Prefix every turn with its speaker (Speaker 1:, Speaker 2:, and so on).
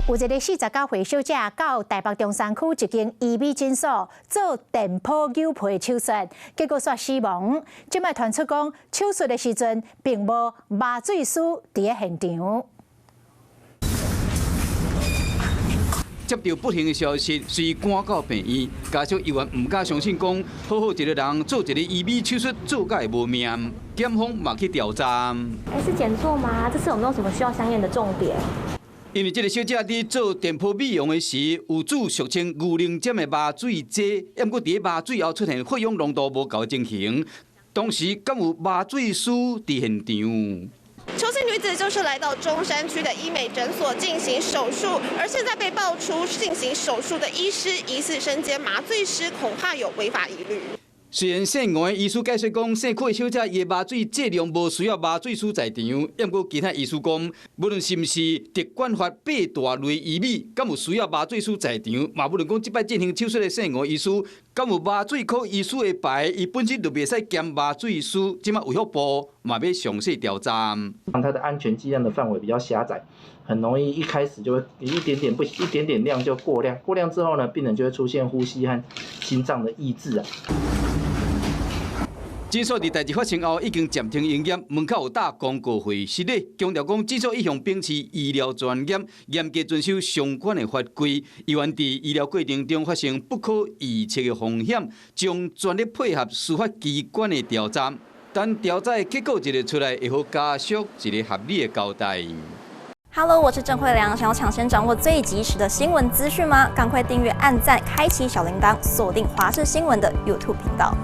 Speaker 1: 有一个49歲小姐到台北中山區一間醫美診所做電波扭皮手術，結果煞死亡。這擺傳出講手術的時陣並無麻醉師佇咧現場。
Speaker 2: 接著不幸的消息，隨趕到病院，家屬猶原毋敢相信，講好好一个人做一个醫美手術做甲會無命，檢方嘛去調查。
Speaker 3: 欸，是減做嗎？這次有沒有什麼需要相驗的重點？
Speaker 2: 因為這个小姐佇做電波美容的時，有注俗稱牛奶針的麻醉劑，毋過佇咧麻醉後出現血氧濃度無夠的情形，當時敢有麻醉師佇現場？
Speaker 4: 邱姓女子就是來到中山區的醫美診所進行手術，而現在被爆出進行手術的醫師疑似身兼麻醉師，恐怕有違法疑慮。
Speaker 2: 雖然姓吳的醫師解釋講，姓柯的小姐伊的麻醉劑量無需要麻醉師在場，毋過其他醫師講，無論是毋是疾管法八大類醫美，敢有需要麻醉師在場，嘛無論講這擺進行手術的姓吳醫師，敢有麻醉科醫師的牌，伊本身就袂使兼麻醉師，這擺衛福部嘛欲詳細調查。
Speaker 5: 它的安全劑量的範圍比較狹窄，很容易一開始就會一點點不一點點量就過量，過量之後呢，病人就會出現呼吸和心臟的抑制啊。
Speaker 2: 診所佇代誌發生後已經暫停營業，門口有貼公告會，實咧強調講診所一向秉持醫療專業，嚴格遵守相關的法規，猶原佇醫療過程中發生不可預測的風險，將全力配合司法機關的調查。等調查的結果一个出來，會予家屬一个合理的交代。
Speaker 6: Hello，我是鄭慧良，想要搶先掌握最及時的新聞資訊嗎？趕快訂閱、按讚、開啟小鈴鐺，鎖定華視新聞的 YouTube 頻道。